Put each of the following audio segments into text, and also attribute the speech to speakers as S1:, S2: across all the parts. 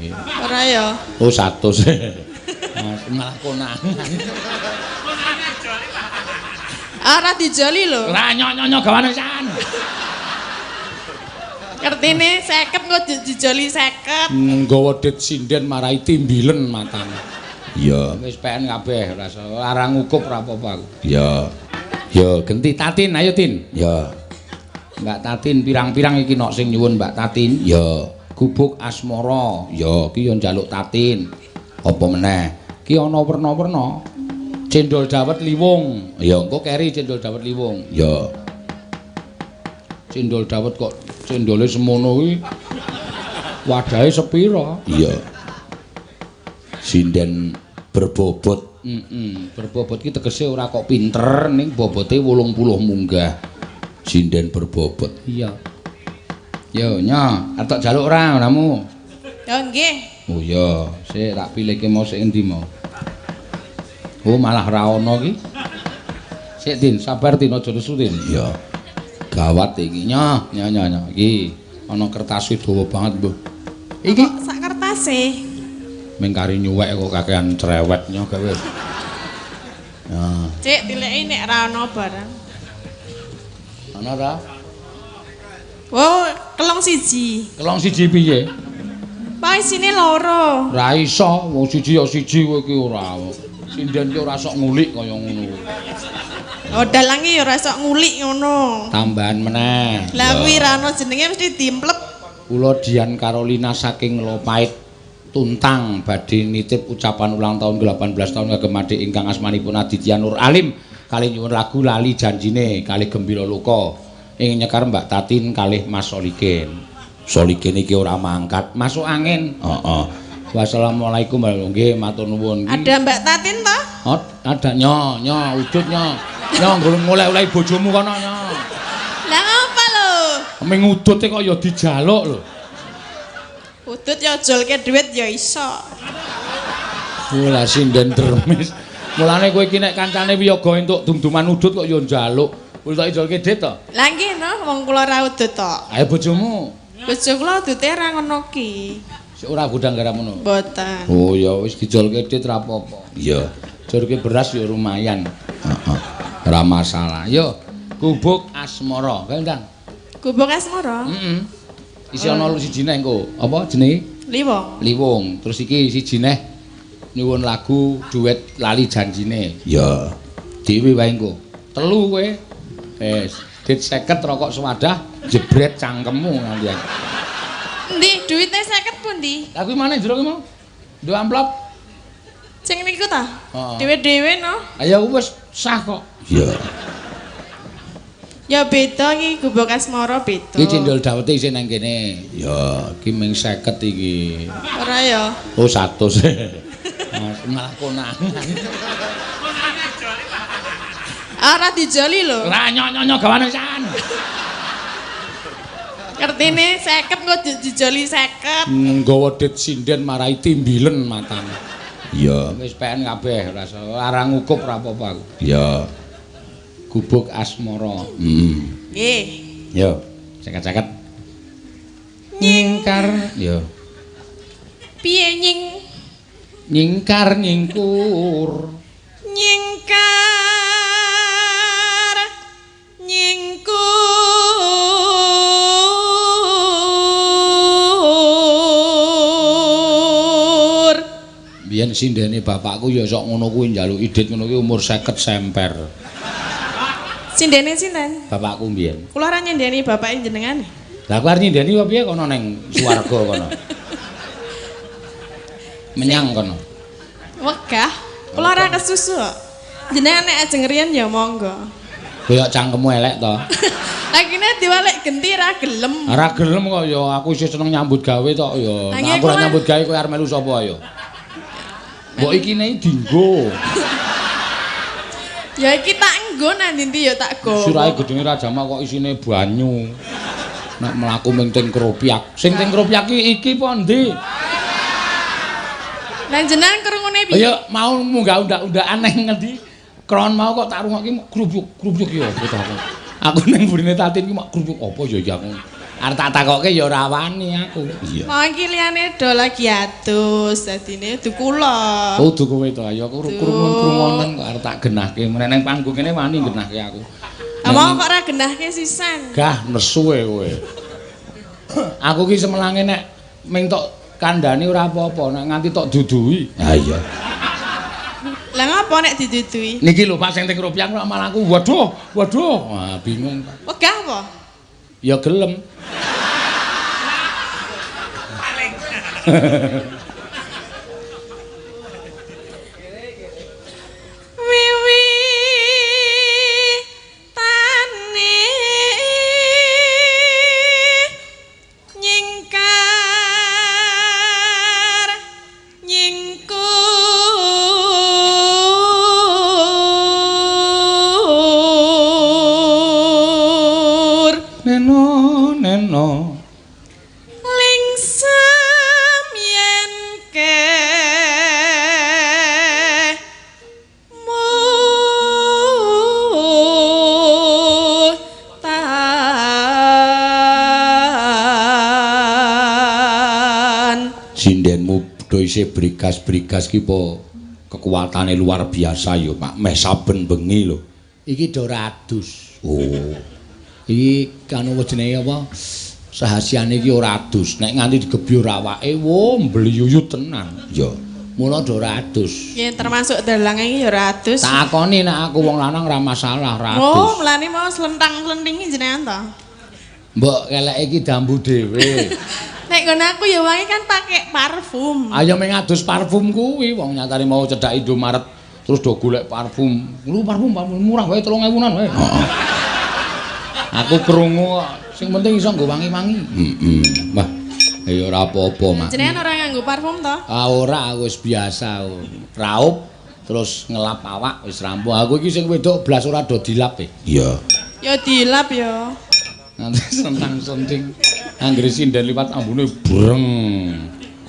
S1: iki.
S2: Ora ya.
S1: Oh 100. Mas malah konangan.
S2: Ora dijoli lho.
S1: Ora nyok-nyok gawane san.
S2: Ngertine 50 kok dijoli 50.
S1: Nggawa dit sinden marai timbilen matane. Iya, wis PN kabeh ora ora ngukup ora apa-apa aku. Iya. Ya, genti Tatin, ayo Tin. Ya. Mbak Tatin pirang-pirang iki nok sing nyuwun Mbak Tatin. Ya, Gubuk Asmara. Ya, ki yo njaluk Tatin. Apa meneh? Ki ana werna-werna. Cendol dawet liwung. Ya, engko keri cendol dawet liwung. Ya. Cendol dawet kok cendole semono kuwi wadahe sepira? Iya. Sinden berbobot. Berbobot ki tegese ora kok pinter ning bobote 80 munggah. Sinden berbobot. Iya. Yo nyo, arep jaluk ora ngonamu?
S2: Ya nggih.
S1: Oh iya, sik tak pilihke mau sik endi mau. Oh malah ra ono ki. Sik Tin, sabar Tin, aja nesu Tin. Iya. Gawat iki. Nyo, nyo nyo nyo. Iki ana kertase dawa banget, Mbah. Iki
S2: sak kertase.
S1: Ming kari nyuwek kok kakean cerewet nyo gawe. Nah.
S2: Cek tileki nek ra ono barang.
S1: Ana ta?
S2: Wow, kelong siji.
S1: Kelong siji piye?
S2: Pak isine loro.
S1: Ra iso, wong siji ya siji kowe iki ora. Sinden ki ora sok ngulik kaya ngono.
S2: Oh, dalange ya ora sok ngulik ngono.
S1: Tambahan meneh.
S2: Lah kuwi ra ono jenenge mesti dimplep.
S1: Kula Dian Carolina saking Lopait Tuntang badhe nitip ucapan ulang tahun ke-18 tahun kagem adik ingkang asmanipun Aditya Nur Alim kalih nyuwun lagu Lali Janjine kalih Gembira Loka ing nyekar Mbak Tatin kalih Mas Solikin. Solikin iki ora mangkat, masuk angin. Heeh. Wassalamualaikum warahmatullahi wabarakatuh. Matur nuwun.
S2: Ada Mbak Tatin toh?
S1: Oh, ada nyo, nyo wujud nyo. Nyo ngoleh-oleh bojomu kono nyo.
S2: Lah ngapa lho?
S1: Ming udute kok ya dijaluk lho.
S2: Udut ya jolke dhuwit ya iso.
S1: Lah sinden dermis. Mulane kowe iki nek kancane wiyaga entuk dum-duman udut kok ya njaluk. Wis tak ijolke dit to?
S2: Lah nggih no, wong kula ora udut to.
S1: Ayo bojomu.
S2: Bojo kula udute ora ngono ki.
S1: Sik ora gudang garam ngono.
S2: Mboten.
S1: Oh ya wis dijolke dit ra apa-apa. Iya. Jolke beras ya lumayan. Heeh. Ora masalah. Yo, Gubuk Asmara. Kae ndang.
S2: Gubuk Asmara?
S1: Heeh. Isi ana siji neh engko. Apa jenenge?
S2: Liwung.
S1: Liwung. Terus iki siji neh nyuwun lagu duet Lali Janjine. Ya. Dewe wae engko. Telu kowe. Wis, dit 50 rokok sewadah jebret cangkemmu nganti.
S2: Endi duwite 50 pundi?
S1: Lah kuwi maneh jero ki mau? Nduk amplop.
S2: Sing niku ta? Dhewe-dhewe no.
S1: Lah ya wis sah kok. Iya.
S2: Ya beda iki Gubuk Asmara beda.
S1: Iki cendol dawete isih nang kene. Ya, iki ming 50 iki.
S2: Ora ya.
S1: Oh 100. Mas malah konangan.
S2: Ora dijoli lho.
S1: Ora nyok-nyok gawane san.
S2: Ngertine 50 kok dijoli 50.
S1: Nggawa dit sinden marai timbilen matane. Iya, wis PN kabeh ora ora ngukup ora apa-apa aku. Iya. Gubuk Asmara. Heeh.
S2: Nggih.
S1: Yo, 50-50. Nyingkar. Yo.
S2: Piye nying?
S1: Nyingkar nyingkur.
S2: Nyingkar nyingkur.
S1: Biyen sindene bapakku ya sok ngono kuwi njaluk idit ngono kuwi umur 50 semper.
S2: Sindene sinten?
S1: Bapakku mbiyen.
S2: Kula ora nyindeni bapake jenengan.
S1: Lah kowe arep nyindeni apa piye kono ning swarga kono? Menyang kono.
S2: Wegah. Kula ora kesusu kok. Jenengan nek ajeng riyen ya monggo.
S1: Koyo cangkemmu elek to.
S2: Lagine diwalek genti ra gelem.
S1: Ora gelem kok ya, aku isih seneng nyambut gawe tok ya. Nek aku ora nyambut gawe kowe arep melu sapa ya? Mbok ikine dinggo.
S2: Ya iki tak nggo nang ndi ya tak go.
S1: Sirahe gedenge Rajamak kok isine banyu. Nek mlaku ming teng Kropyak. Sing teng Kropyak iki iki apa ndi?
S2: Lah jenengan krungune piye?
S1: Ya mau munggah undak-undakan nang ngendi? Kron mau kok tak rungokke krubuk-krubuk ya apa ta aku. Aku ning burine Tatin ki mak krubuk apa ya iki aku. Arep tak takokke ya ora wani aku. Iya.
S2: Mau iki liyane do lagi adus, dadine du kula.
S1: Oh, du kowe to. Ya aku krungu-krungonen kok arep tak genahke. Nek nang panggung kene wani genahke aku.
S2: Apa kok ora genahke sisan?
S1: Gah nesu e kowe. Aku ki semelange nek ming tok kandhani ora apa-apa, nek nganti tok duduhi. Ha iya.
S2: Lah ngapa nek diduduhi?
S1: Niki lho Pak sing teng Rupiah kok malah aku waduh, waduh. Wah, bingung Pak.
S2: Wegah apa?
S1: Ya gelem.
S2: Wiwi tane nyingkar nyingkur
S1: neno neno
S2: lingsem yen ke mutan.
S1: Sindenmu do isih brigas-brigas ki po kekuatane luar biasa ya Pak, meh saben bengi lho. Iki do adus. Oh. Iki kanu jenenge apa? Rahasiane iki ora adus. Nek nganti digebyur awake, wo mbliyuyut tenan. Ya. Mula do ora adus.
S2: Ya termasuk dalange iki ya ora adus.
S1: Takoni nek aku wong lanang ora masalah, ora adus.
S2: Oh, mulane mau slentang-slentingi jenengan to.
S1: Mbok keleke iki dambu dhewe.
S2: Nek nggon aku ya wangi kan pakai parfum.
S1: Ayo meng adus parfum kuwi, wong nyatane mau cedhak Indomaret terus do golek parfum. Lu parfum murah wae 3000-an wae. Heeh. Aku krungu sing penting iso nggo wangi-wangi. Heeh. Wah, ya ora apa-apa, Mak.
S2: Jenengan ora nganggo parfum to?
S1: Ah ora, aku wis biasa. Raup terus ngelap awak wis rampung. Aku iki sing wedok blas ora do dilap e. Iya.
S2: Ya dilap ya.
S1: Nanti sentang-senting anggere sinden liwat ambune breng.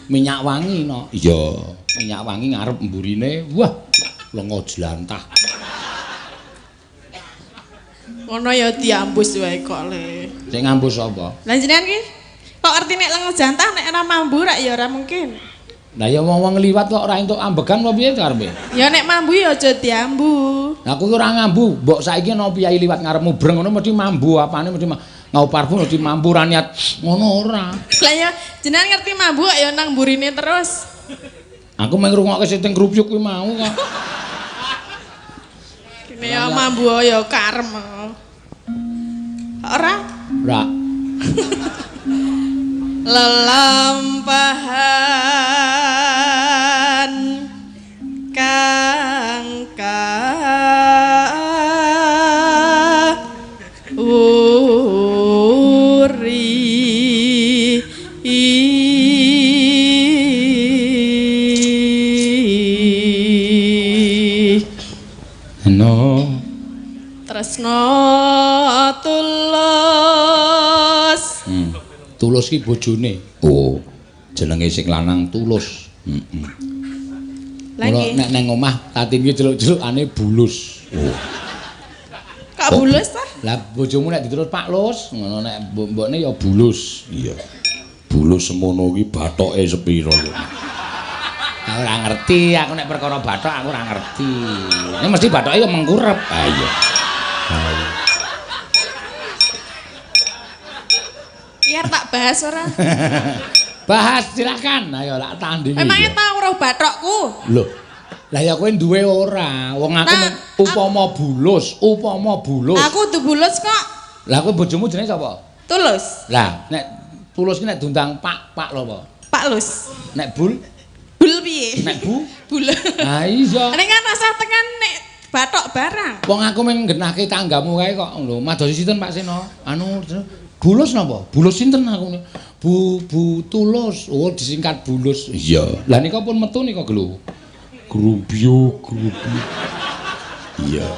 S1: Minyak wangi no. Iya, minyak wangi ngarep mburine. Wah, lenga jlantah.
S2: Ngono ya diambus wae kok le.
S1: Sing ngambus sapa?
S2: Lah jenengan ki kok ngerti nek lenga jantah nek ora mambu rak ya ora mungkin.
S1: Lah ya wong-wong liwat kok ora entuk ambegan apa piye karepe?
S2: Ya nek mambu ya aja diambu.
S1: Lah aku ki ora ngambu, mbok saiki ana piyayi liwat ngarepmu breng ngono mesti mambu apane mesti ngau parfum mesti mambu ora niat ngono ora.
S2: Lah ya jenengan ngerti mambu kok ya nang mburine terus.
S1: Aku mung ngrungokke sing teng krupyuk kuwi mau kok.
S2: Kene ya mambu ya karem. Ora?
S1: Ora.
S2: Lelampahan kang uri
S1: no
S2: tresno tulus.
S1: Tulus ki bojone. Oh, jenenge sing lanang Tulus. Heeh.
S2: Lha
S1: nek nang omah Tatin ki celuk-celukane Bulus. Oh.
S2: Kok Bulus ta?
S1: Lah bojomu nek diterus Pak Lus, ngono nek mbok-mbokne ya Bulus. Iya. Bulus semono ki bathoke sepira lho. Aku ora ngerti, aku nek perkara bathok aku ora ngerti. Ini mesti bathoke ya mengkurep. Ha iya. Ha iya.
S2: Biar tak bahas ora?
S1: Bahas silakan. Ayo lak tandingi.
S2: Emangnya tau roh bathokku?
S1: Lho. Lah ya kowe duwe ora? Wong aku nah, upama bulus, upama bulus.
S2: Aku kudu bulus kok.
S1: Lah kowe bojomu jenenge sapa?
S2: Tulus.
S1: Lah nek Tulus ki nek diundang Pak, Pak lho apa?
S2: Pak Lus.
S1: Nek Bul?
S2: Bul piye?
S1: Nek Bu?
S2: Bul.
S1: Ha iya.
S2: Nek kan rasah tekan nek bathok barang.
S1: Wong aku mung nggenahke tanggamu kae kok lho. Madosi sinten Pak Seno? Anu Bulus napa? Bulus sinten aku? Bu Bu Tulus. Oh, disingkat Bulus. Iya. Lah nika pun metu nika lho. Grubyuk, grubyuk. Iya.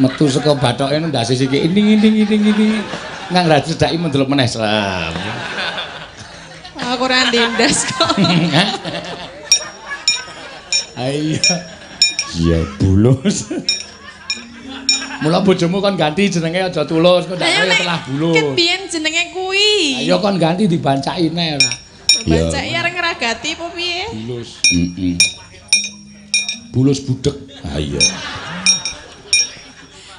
S1: Metu saka bathoke ndase siki ining ining ining ining. Nang ra cedhaki mendelep meneh serem.
S2: Aku ora ndendas kok.
S1: Iya. Iya, Bulus. Mula bojomu kon ganti jenenge aja Tulus, kok ndak kaya telah bulus.
S2: Ket biyen jenenge kuwi.
S1: Ayo kon ganti dibancaki neh ora.
S2: Bancaki arep ngragati apa piye?
S1: Bulus. Heeh. Bulus budek. Ha iya.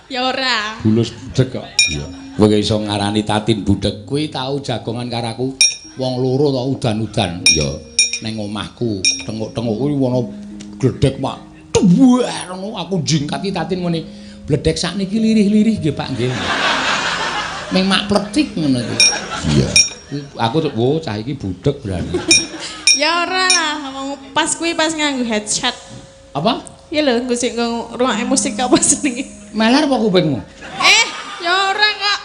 S2: Ya ora.
S1: Bulus budek kok. Iya. Kowe iso ngarani Tatin budek kuwi tau jagongan karo aku. Wong loro to udan-udan. Ya ning omahku, tenguk-tenguk kuwi ana gledhek mak. Duwer ngono aku jingkati Tatin ngene. Bledek sakniki lirih-lirih nggih Pak nggih. Ming mak pletik ngono kuwi. Iya. Aku tuh, wo cah iki budek berani.
S2: Ya ora lah, wong pas kuwi pas nganggo headset.
S1: Apa?
S2: Iya lho, nggo sing ngrungokne musik apa jenenge?
S1: Meler apa kupingmu?
S2: Ya ora kok.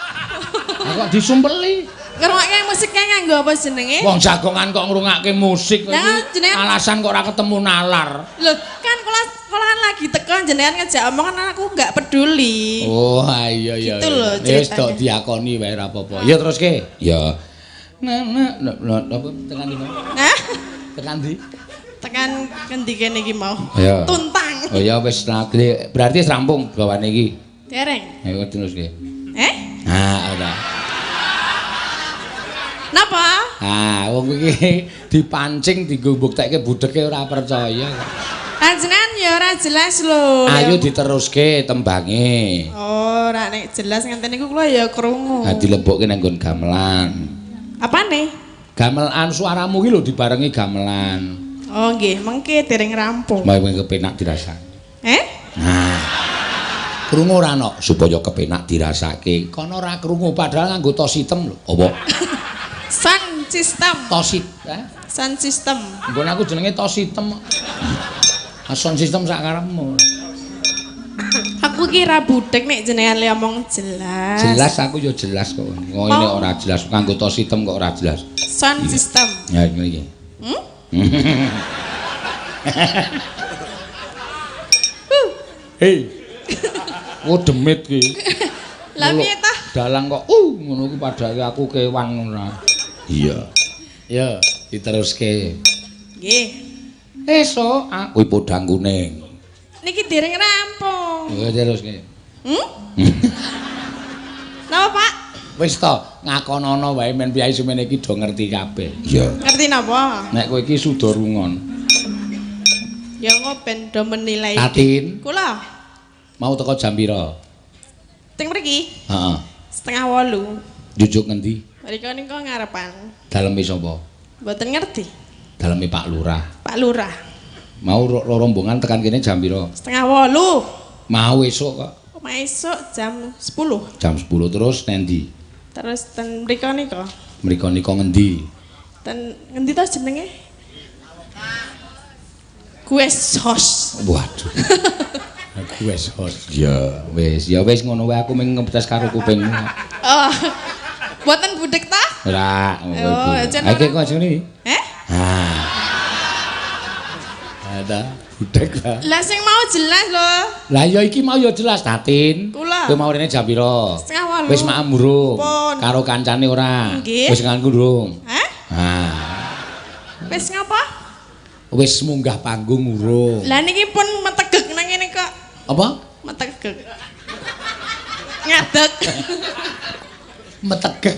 S1: Lah kok disumpeli?
S2: Ngrungokke musik kae nganggo apa jenenge?
S1: Wong jagongan kok ngrungokke musik iki. Alasan kok ora ketemu nalar.
S2: Lho, kan kula kan lagi teko jenengan ngejak omongan aku enggak peduli.
S1: Oh, iya iya.
S2: Gitu lho ceritanya.
S1: Wis tok diakoni wae ora apa-apa. Ya teruske. Ya. Nah, nah, apa tekan ndi?
S2: Hah?
S1: Tekan ndi?
S2: Tekan ngendi kene iki mau?
S1: Ya.
S2: Tuntang.
S1: Oh ya wis berarti wis rampung gawane iki.
S2: Dereng.
S1: Ayo teruske.
S2: Eh?
S1: Nah, ora.
S2: Napa?
S1: Ah, wong iki dipancing dienggo mbuktekke budeke ora percaya kok.
S2: Panjenengan ya ora jelas lho.
S1: Ayo diteruske tembange.
S2: Oh, ora nek jelas ngenten niku kula ya krungu.
S1: Ha dilebokke nang nggon gamelan.
S2: Apane?
S1: Gamelan suaramu ki lho dibarengi gamelan.
S2: Oh nggih, mengke dereng rampung.
S1: Mau kepenak dirasake.
S2: Eh?
S1: Nah. Krungu ora nok supaya kepenak dirasake. Kono ora krungu padahal nganggo tos item lho. Apa?
S2: Sound system.
S1: Tosit, eh?
S2: Sound system.
S1: Nggon aku jenenge tos item. Sound system sak karepmu.
S2: Aku kira budek nek jenengan le omong jelas.
S1: Jelas aku ya jelas kok. Ngene ora jelas nganggo tos item kok ora jelas.
S2: Sound system.
S1: Ya ngene iki.
S2: Hmm?
S1: Hei. Oh demit ki.
S2: Lah piye ta?
S1: Dalang kok ngono kuwi padahal aku kewan ngono. Iya. Ya, diteruske.
S2: Nggih.
S1: Esuk aku podang kuning.
S2: Niki dereng rampung.
S1: Ya teruske.
S2: Hmm? Napa, Pak?
S1: Wis to, ngakonono wae men piyai semene iki do ngerti kabeh. Iya.
S2: Ngerti napa?
S1: Nek kowe iki suda rungon.
S2: Ya engko ben do menilai.
S1: Tatin.
S2: Kula.
S1: Mau teko jam pira?
S2: Teng mriki?
S1: Heeh.
S2: 7:30.
S1: Jujuk ngendi?
S2: Mriko niku ngarepan.
S1: Daleme sapa?
S2: Mboten ngerti.
S1: Daleme Pak Lurah.
S2: Pak Lurah.
S1: Mau rombongan tekan kene jam pira?
S2: 7:30.
S1: Mau esuk kok.
S2: Mau esuk jam 10.
S1: Jam 10 terus nendi?
S2: Terus ten mriko nika.
S1: Mriko nika ngendi?
S2: Ten ngendi to jenenge? Guest house.
S1: Waduh. Guest house. Ya wis ngono wae aku mung ngetes karo kupingmu.
S2: Oh. Mboten budek ta?
S1: Ora.
S2: Oh,
S1: iki kok jenenge?
S2: Eh?
S1: Ah. Ada budek ta.
S2: Lah sing mau jelas lho.
S1: Lah ya iki mau ya jelas Tatin.
S2: Kula.
S1: Kowe mau rene jam pira?
S2: 7:30.
S1: Wis maem urung? Karo kancane ora?
S2: Nggih.
S1: Wis nganggo urung?
S2: Hah?
S1: Ah.
S2: Wis ngapa?
S1: Wis munggah panggung urung.
S2: Lah niki pun metegek nang ngene kok.
S1: Apa?
S2: Metegek. Ngadeg.
S1: Metegek.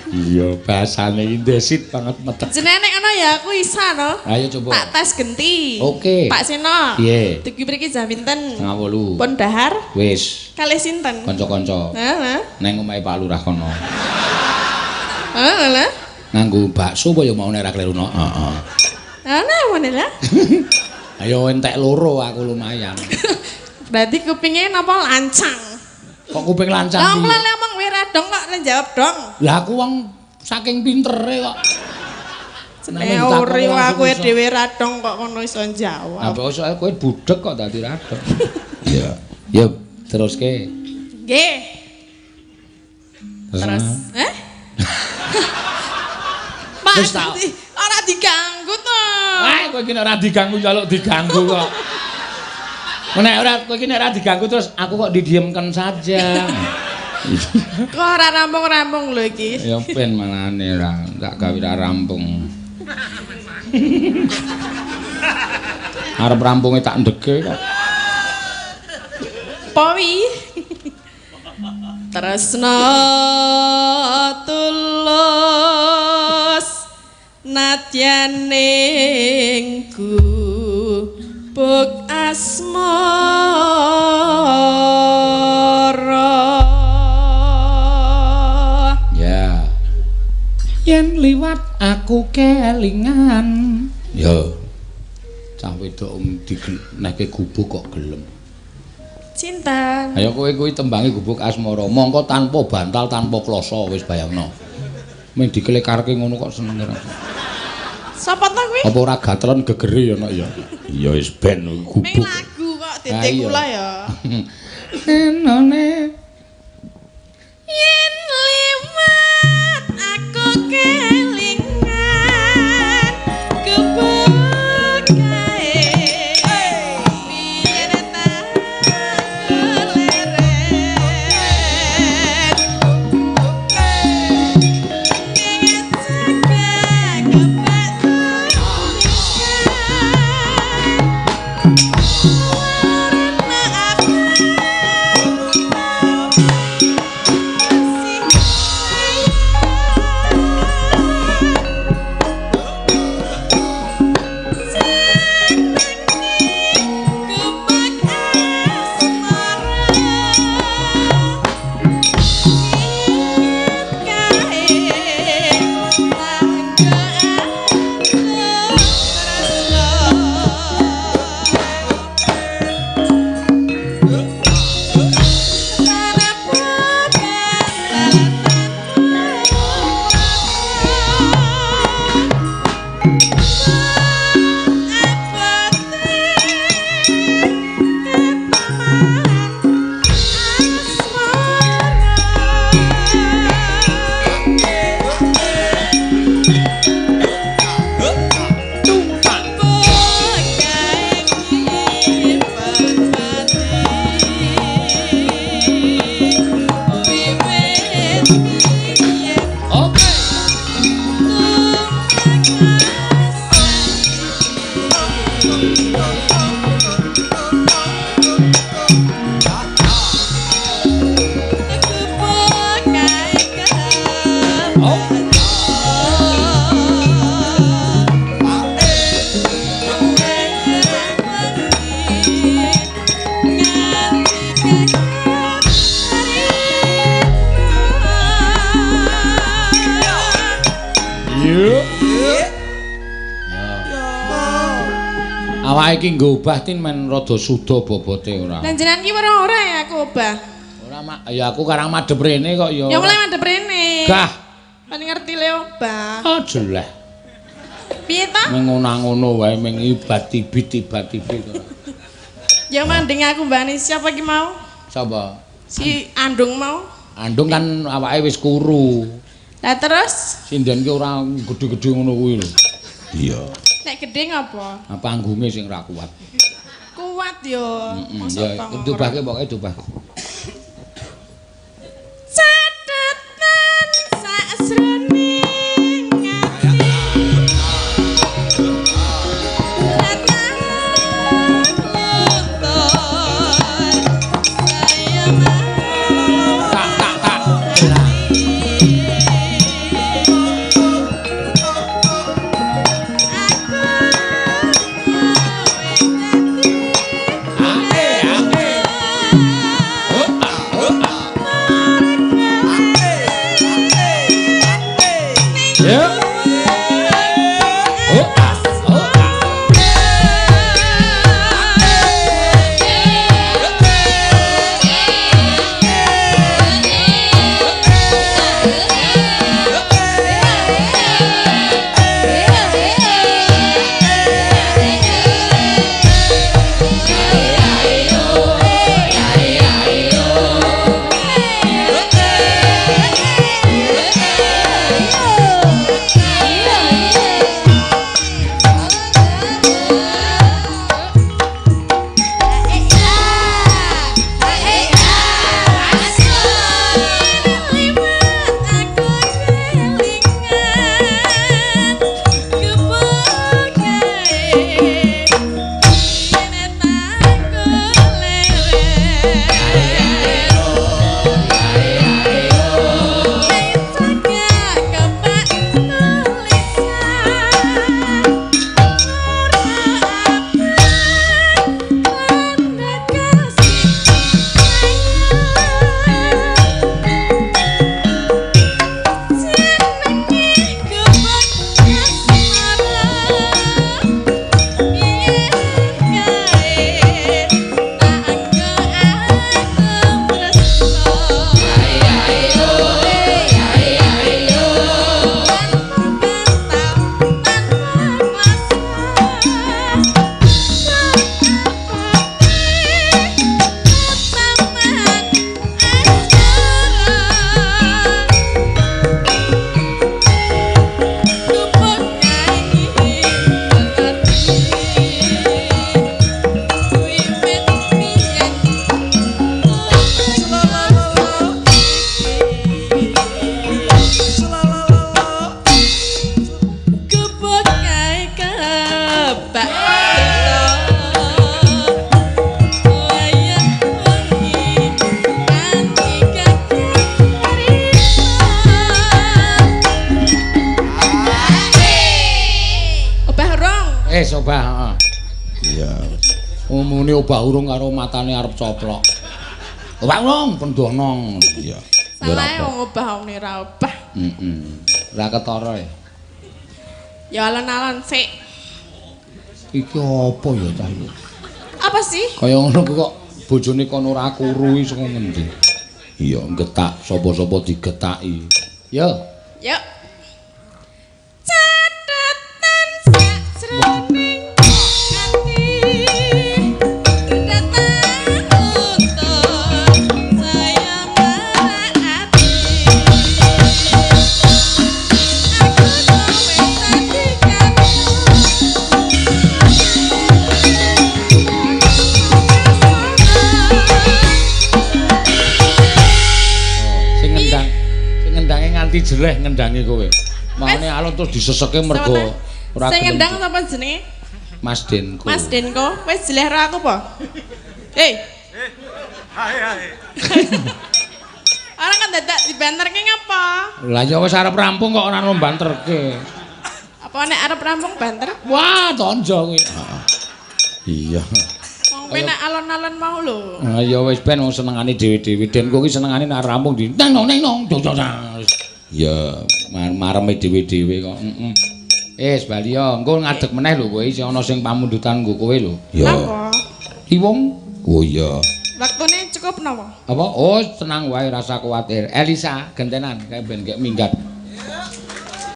S1: Iya, bahasane iki ndesit banget metek.
S2: Jenenge nek ngono ya aku isa no.
S1: Ayo coba.
S2: Tak tes genti.
S1: Oke.
S2: Pak Seno.
S1: Piye?
S2: Dugi mriki jam pinten?
S1: 7:30.
S2: Pun dahar?
S1: Wis.
S2: Kalih sinten?
S1: Kanca-kanca.
S2: Heeh.
S1: Neng omahe Pak Lurah kono.
S2: Heeh lha.
S1: Nganggo bakso apa ya mau nek ra kleru no? Heeh.
S2: Ana ngene lah.
S1: Ayo entek loro aku lumayan.
S2: Berarti kupinge napa lancang?
S1: Kok kuping lancang?
S2: Lah kula ngomong kowe ra dong kok nek jawab dong.
S1: Lah aku wong saking pintere kok.
S2: Jenenge ora aku dhewe ra dong kok kono iso jawab.
S1: Lah kok soal kowe budek kok dadi ra dong. Iya. Ya teruske.
S2: Nggih. Terus. Eh? Pak, ora diganggu to.
S1: Wah, kowe iki nek ora diganggu njaluk diganggu kok. Nek ora kowe iki nek ora diganggu terus aku kok didiemkan saja.
S2: Kok ora rampung-rampung lho iki.
S1: Ya ben malane ora tak gawe ora rampung. Arep rampunge tak ndeke kok.
S2: Powi. Tresna tulus nadyan ning gubuk asmara.
S1: Ya. Yen liwat aku kelingan. Ya. Cah wedok digenehke gubuk kok gelem.
S2: Cinta.
S1: Ayo kowe kuwi tembangi gubuk asmara, mongko tanpa bantal, tanpa kloso wis bayangno. Mung dikelekarke ngono kok seneng ora.
S2: Sapa ta kuwi?
S1: Apa ora gatelan gegere ya nek ya. Ya wis ben gubuk.
S2: Ming lagu kok titik kula ya.
S1: Enone
S2: yen liwat aku kelingan gubuk kae biyen tak leren
S1: Awake iki nggo obah tin men rada suda bobote ora.
S2: Lah jenengan ki ora ora ya aku obah.
S1: Ora mak ya aku karang madhep rene kok ya.
S2: Ya mulai madhep rene.
S1: Gah.
S2: Kan ngerti le obah.
S1: Ah jeleh.
S2: Piye ta?
S1: Meng ngono-ngono wae meng ibat tibit ibat tibit.
S2: Ya manding aku mbane siapa ki mau?
S1: Sapa?
S2: Si Andung mau.
S1: Andung kan awake wis kuru.
S2: Lah terus?
S1: Sinden ki ora gedhe-gedhe ngono kuwi lho. Iya.
S2: Nek gedhe ngopo?
S1: Ah panggunge sing ora kuat.
S2: Kuat yo.
S1: Ya dobahke pokoke dobah.
S2: Catetan sakjroning ati.
S1: Tak tak tak.
S2: Kebak wayah wengi kanthi obah urung.
S1: Wis obah, heeh. Iya. Umune obah urung karo matane arep coplok. Obah urung pendono. Iya.
S2: Salah wong obah omne ra obah.
S1: Heeh. Ora ketara ya.
S2: Ya alon-alon sik.
S1: Iki apa ya cah iki?
S2: Apa sih?
S1: Kaya ngono kok bojone kono ora kuru iki saka ngendi? Iya, getak sapa-sapa digetaki. Yo.
S2: Yuk. Catetan sakjroning ati. Datang untuk saya marati. Aku kowe dadi kamu.
S1: Sing ngendang, sing ngendange nganti jeleh ngendange kowe. Maune alun terus diseseke mergo ora
S2: Sing
S1: gelem.
S2: ngendang sapa jenenge?
S1: Mas Denko.
S2: Mas Denko, wis jeleh ro aku po? Hei. Orang kan dadak dibanterke ngapa?
S1: Lah ya wis arep rampung kok ora banterke.
S2: Apa nek arep rampung banter?
S1: Wah, tonjo kuwi. Heeh. Iya.
S2: Wong penak alon-alon mau lho.
S1: Ah ya wis ben wong senengane dhewe-dhewe. Denko ki senengane nek rampung di nang nang nang dong dong. Ya mareme dhewe-dhewe kok. Heeh. Wis bali ya, engko ngadeg meneh lho kowe isih ana sing pamundutan nggo kowe lho.
S2: Napa?
S1: Liwung. Oh iya.
S2: Waktune cukup napa?
S1: Apa? Oh, tenang wae rasa kuwatir. Elisa, gentenan kae ben gek minggat.